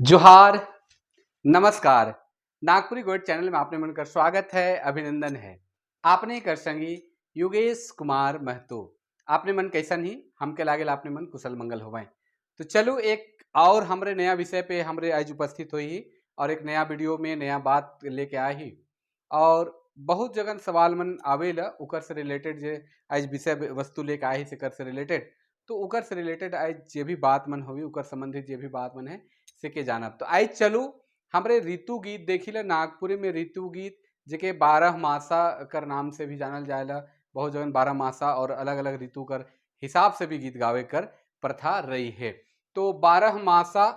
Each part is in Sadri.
जोहार, नमस्कार। नागपुरी गोइड चैनल में आपने मन कर स्वागत है, अभिनंदन है। आपने कर संगी योगेश कुमार महतो। आपने मन कैसन ही हमके लागेल आपने मन कुशल मंगल होवें। तो चलो एक और हमरे नया विषय पे हमरे आज उपस्थित हुई और एक नया वीडियो में नया बात लेके आए ही और बहुत जगह सवाल मन आवेला उकर से रिलेटेड जे आज विषय वस्तु लेके आए से कर से रिलेटेड, तो उकर से रिलेटेड आज जे भी बात मन होगी उकर संबंधित जे भी बात मन है से के जानब। तो आज चलू हमरे ऋतु गीत देखी ला। नागपुरी में ऋतु गीत जेके 12 मासा कर नाम से भी जानल जाएला, बहुत जगह 12 मासा और अलग अलग ऋतु कर हिसाब से भी गीत गावे कर प्रथा रही है। तो 12 मासा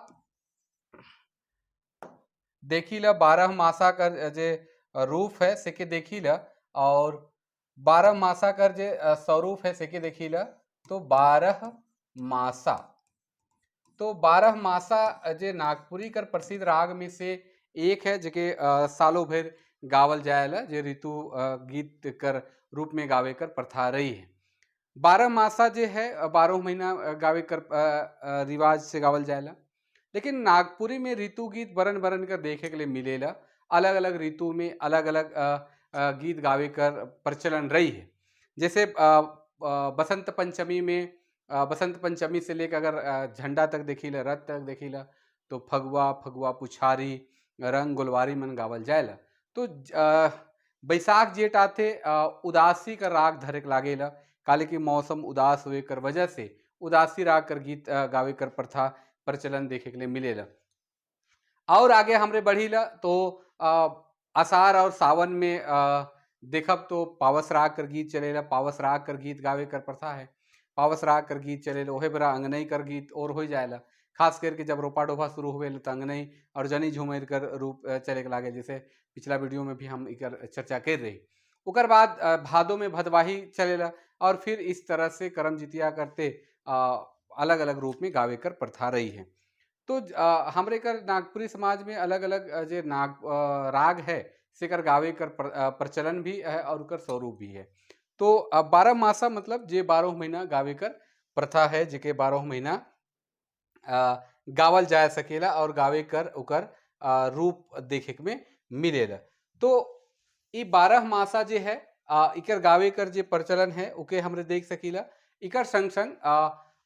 देखी ला, 12 मासा कर जे रूप है से के देखी ला और 12 मासा कर जे स्वरूप है से के देखी ला। तो 12 मासा, तो 12 मासा जे नागपुरी कर प्रसिद्ध राग में से एक है जेके सालों भर गावल जाएला, जे ऋतु गीत कर रूप में गावे कर प्रथा रही है। 12 मासा जे है 12 महीना गावे कर रिवाज से गावल जाएला। लेकिन नागपुरी में ऋतु गीत बरन बरन कर देखे के लिए मिलेला, अलग अलग ऋतु में अलग अलग गीत गावे कर प्रचलन रही है। जैसे बसंत पंचमी में, बसंत पंचमी से लेकर अगर झंडा तक देखी ला, रथ तक देखी ला, तो फगुआ, फगुआ पुछारी, रंग गुलवारी मन गावल जाएला। तो बैसाख जेठ आते उदासी का राग धरे लागेला, काले की मौसम उदास हुए कर वजह से उदासी राग कर गीत गावे कर प्रथा प्रचलन देखे के लिए मिलेला। और आगे हमरे बढ़ीला तो आषाढ़ और सावन में देखब तो पावस राग कर गीत चलेला, पावस राग कर गीत गावे कर प्रथा है, पावस राग कर गीत चलेला। ओहे बरा अंगनई कर गीत और हो जाएला, खास करके जब रोपा डोभा शुरू हुए तो अंगनई और जनी झूमेर कर रूप चले के लागे, जैसे पिछला वीडियो में भी हम एकर चर्चा कर रही। ओकर बाद भादो में भदवाही चलेला और फिर इस तरह से करम जितिया करते अलग अलग रूप में गावे कर प्रथा रही है। तो हमरे कर नागपुरी समाज में अलग अलग जे नाग राग है से कर गावे कर प्रचलन भी है और उकर स्वरूप भी है। तो 12 मासा मतलब जे 12 महीना गावे कर प्रथा है, जेके 12 महीना गावल जा सकेला और गावे कर उकर रूप देखे में मिलेला। तो ई 12 मासा जे है इकर गावे कर जे प्रचलन है उके हमरे देख सकीला। इकर संग संग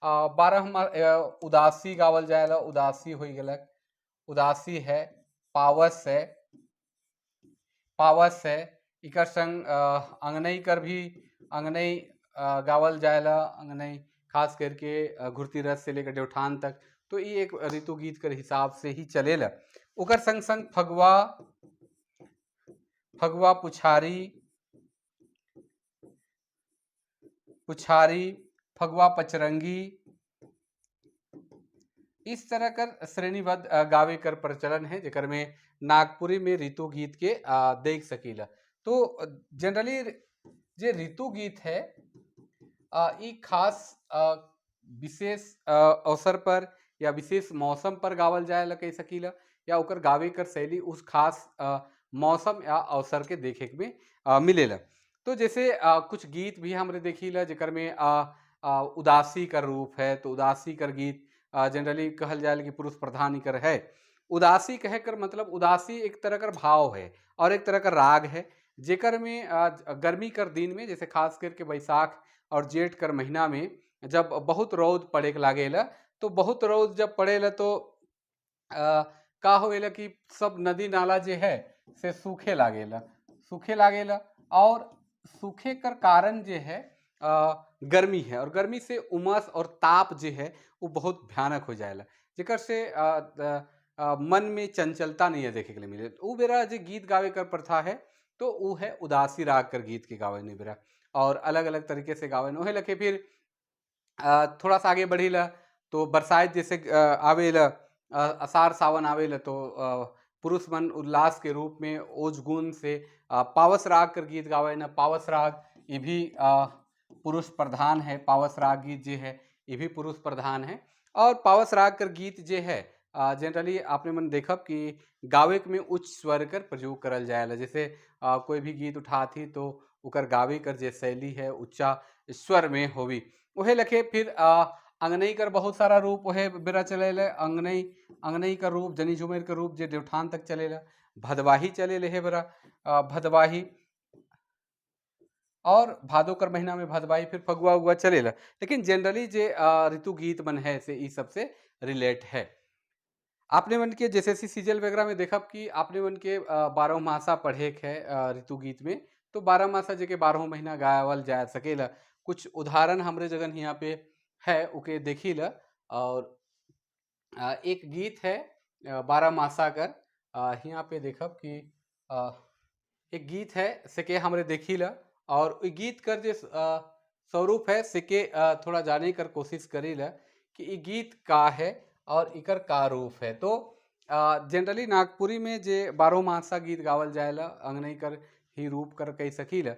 12 उदासी गावल जाएला, उदासी हो गलक, उदासी है, पावस है, पावस है। इकर संग अंगनई कर भी अंगनई गावल जाएला, अंगनई खास करके घुरती रस से लेकर देवठान तक। तो ये एक ऋतु गीत कर हिसाब से ही चलेला। ओकर संग संग फगुआ, फगुआ पुछारी, पुछारी, फगुआ पचरंगी, इस तरह कर श्रेणीबद्ध गावे कर प्रचलन है जेकर में नागपुरी में ऋतु गीत के देख सकीला। तो जनरली जे ऋतु गीत है ई खास विशेष अवसर पर या विशेष मौसम पर गावल जाए कह सकीला, या ओकर गावे कर शैली उस खास मौसम या अवसर के देखे में मिलेला। तो जैसे कुछ गीत भी हमरे देखीला जेकर में उदासी का रूप है, तो उदासी कर गीत जनरली कहल जाए कि पुरुष प्रधान कर है। उदासी कह कर मतलब उदासी एक तरह का भाव है और एक तरह का राग है जेकर में गर्मी कर दिन में, जैसे खास करके बैसाख और जेठ कर महीना में जब बहुत रौद पड़े के लागेला, तो बहुत रौद जब पड़ेला तो का होवेला कि सब नदी नाला जे है से सूखे लागेला, सूखे लागेला और सूखे कर कारण जे है गर्मी है और गर्मी से उमस और ताप जे है वो बहुत भयानक हो जाएला, जेकर से मन में चंचलता नहीं है देखे के लिए मिले। वो बेरा जे गीत गावे कर प्रथा है तो वो है उदासी राग कर गीत के गावे नहीं बेरा और अलग अलग तरीके से गावे ओहे लखे। फिर थोड़ा सा आगे बढ़ीला तो बरसात जैसे आवेला, आषाढ़ सावन आवेला तो पुरुष मन उल्लास के रूप में ओज गुण से पावस राग कर गीत गावे न। पावस राग ये भी पुरुष प्रधान है, पावस राग गीत जे है ये भी पुरुष प्रधान है। और पावस राग कर गीत जे है जनरली आपने मन देखब कि गावे में उच्च स्वर कर प्रयोग करल जाएला। जैसे कोई भी गीत उठाती तो उकर गावे कर जे शैली है उच्चा स्वर में होवी। वही लखे फिर अंगनई कर बहुत सारा रूप है बेरा चले, अंगनई अंगनई का रूप, जनी झुमेर का रूप जे देवठान तक चलेला। भदवाही चले ले है बेरा, भदवाही और भादो कर महीना में भदवाही, फिर फगुआ उगुआ चलेला। लेकिन जनरली जे ऋतु गीत मन है से ई सबसे रिलेट है। आपने मन के जैसे सीजल वगैरह में देखब कि आपने मन के 12 मासा पढ़े है ऋतु गीत में, तो 12 मासा जेके 12 महीना गावल जा सकेला। कुछ उदाहरण हमरे जगन यहाँ पे है उके देखी ल। और एक गीत है 12 मासा कर, यहाँ पे देखब कि एक गीत है सेके हमरे देखी ल। और गीत कर जे स्वरूप है सेके थोड़ा जाने कर कोशिश करी ल कि ये गीत का है और इकर का रूप है। तो जनरली नागपुरी में जे 12 मासा गीत गावल जाएला अंगनई कर ही रूप कर कह सकीला।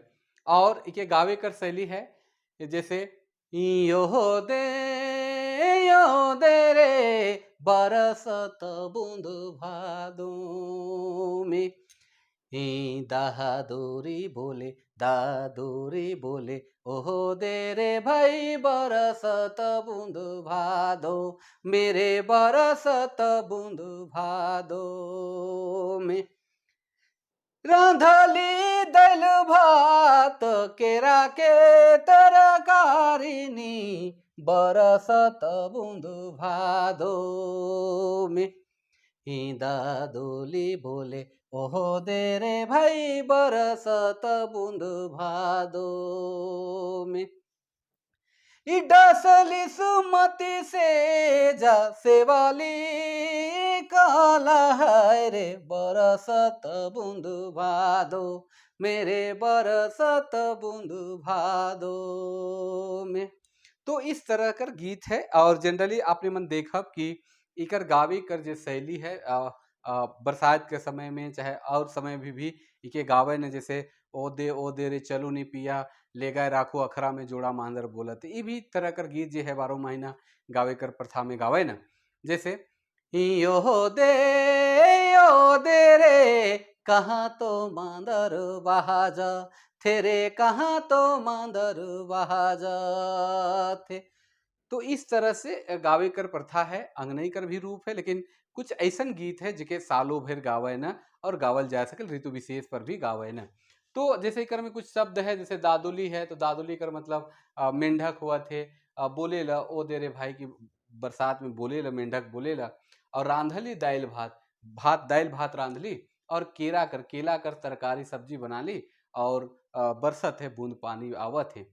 और इके गावे कर शैली है जैसे यो दे रे बरसत बूंद भादों में, दादोरी बोले दादोरी बोले ओहो दे रे भाई बरसत बूंद भादो मेरे बरसत बूंद भादो में। रांधली दल भात केरा के तरकारिनी बरसत बूंद भादो में, दादोली बोले ओहो दे रे भाई बरसत बूंद भादो में। डसली सुमति से जा सेवाली काला है रे बरसत बूंद भादो मेरे बरसत बूंद भादो में। तो इस तरह कर गीत है। और जनरली आपने मन देखब कि इकर गावे कर जो शैली है बरसात के समय में चाहे और समय भी इके गावे ने, जैसे ओ दे रे चलू नी पिया ले गए राखो अखरा में जोड़ा मांदर बोलत, ये भी तरह कर गीत जो है 12 महीना गावे कर प्रथा में गावे ना। जैसे यो दे रे कहाँ तो मांदर बहाजा थे कहाँ तो मांदर बहाजा थे। तो इस तरह से गावे कर प्रथा है। अंगनई कर भी रूप है, लेकिन कुछ ऐसा गीत है जिके सालों भर गावे न और गावल जा सके, ऋतु विशेष पर भी गावे न। तो जैसे कर में कुछ शब्द है जैसे दादुली है, तो दादुली कर मतलब मेंढक हुआ थे, बोले ला ओ दे रे भाई की बरसात में बोले ला मेंढक बोले ला। और रांधली दाल भात, भात दाल भात रांधली और केला कर तरकारी सब्जी बना ली और बरसत है बूंद पानी आवत है।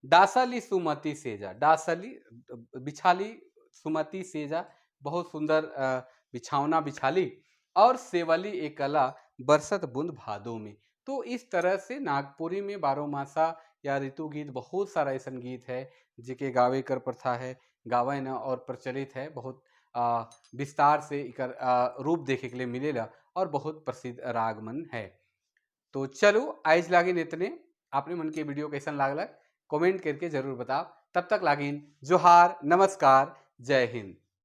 डासली सुमति सेजा, डासली बिछाली सुमति सेजा, बहुत सुंदर बिछावना बिछाली और सेवली एकला बरसत बूंद भादों में। तो इस तरह से नागपुरी में 12 मासा या ऋतु गीत बहुत सारा ऐसा गीत है जिके गावे कर प्रथा है, गावे न और प्रचलित है, बहुत विस्तार से इकर रूप देखे के लिए मिलेला और बहुत प्रसिद्ध रागमन है। तो चलो आज लागिन इतने। आपने मन के वीडियो कैसन लागल कमेंट करके जरूर बताओ। तब तक लागिन जोहार, नमस्कार, जय हिंद।